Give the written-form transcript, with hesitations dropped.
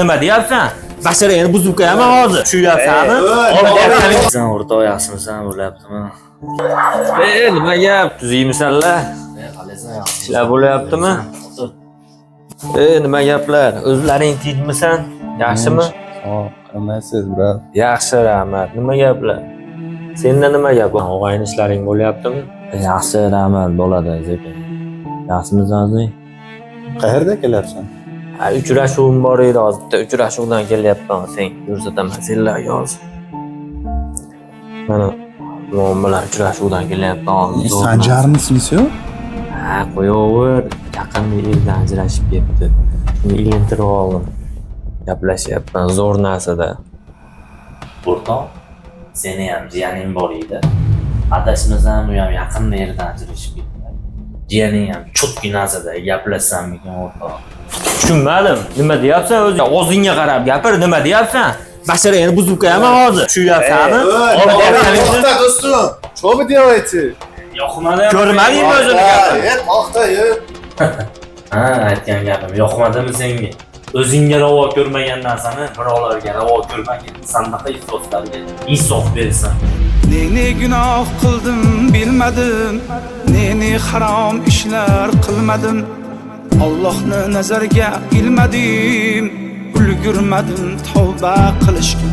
Nima deyapsan? Basharangni buzib qo'yaman hozir. Tushunyapsanmi? Sen o'rtoq, yaxshimisan, bo'lyaptimi? E, nima gap? Tuzukmisanlar? Qalaysan, yaxshi. Ishlar bo'lyaptimi? E, nima gaplar? O'zlaring tinchmisan? Yaxshimi? Sog', qandaysizlar, брат? Yaxshi, rahmat. Nima gaplar? Senda nima gap? Og'ayni, ishlaring bo'lyaptimi? Yaxshi, rahmat, bo'ladi sekin. Yaxshimisan o'zing? Qayerda kelyapsan? Ha, uchrashuvim bor edi hozir. Bitta uchrashuvdan kelyapman, sen ko'rsataman senlarga hozir. Mana Imom bilan uchrashuvdan kelyapman hozir. Sanjarmisiniz yo'q? Ha, qo'yaver. Yaqinda eldan ajrashib ketdi. Shuni ilintirib oldim. Gaplashyapman zo'r narsada. O'rtoq, seni ham jiyaning bor edi. Adashmasam, u ham yaqinda yerdan ajrashib ketdi. Jiyaning ham cho'tki narsada gaplashsammikin, o'rtoq? Tushunmadim. Nima deyapsan o'zi? Og'zingga qarab gapir, nima deyapsan? Basharangni buzib qo'yaman hozir. Tushunyapsanmi? To'xta, do'stim. Что вы делаете? Yoqmadi. Ko'rmadingmi o'zini gapir? E, to'xta, e. Ha, aytgan gapim yoqmadimi senga? O'zingga ravo ko'rmagan narsani birovlarga ravo ko'rmagin. Sandaqa ifloslarga insof bersan. Ne ne gunoh qildim, bilmadim. Ne ne harom ishlar qilmadim. Allohni nazarga ilmadim. Ulgurmadim tavba qilishga.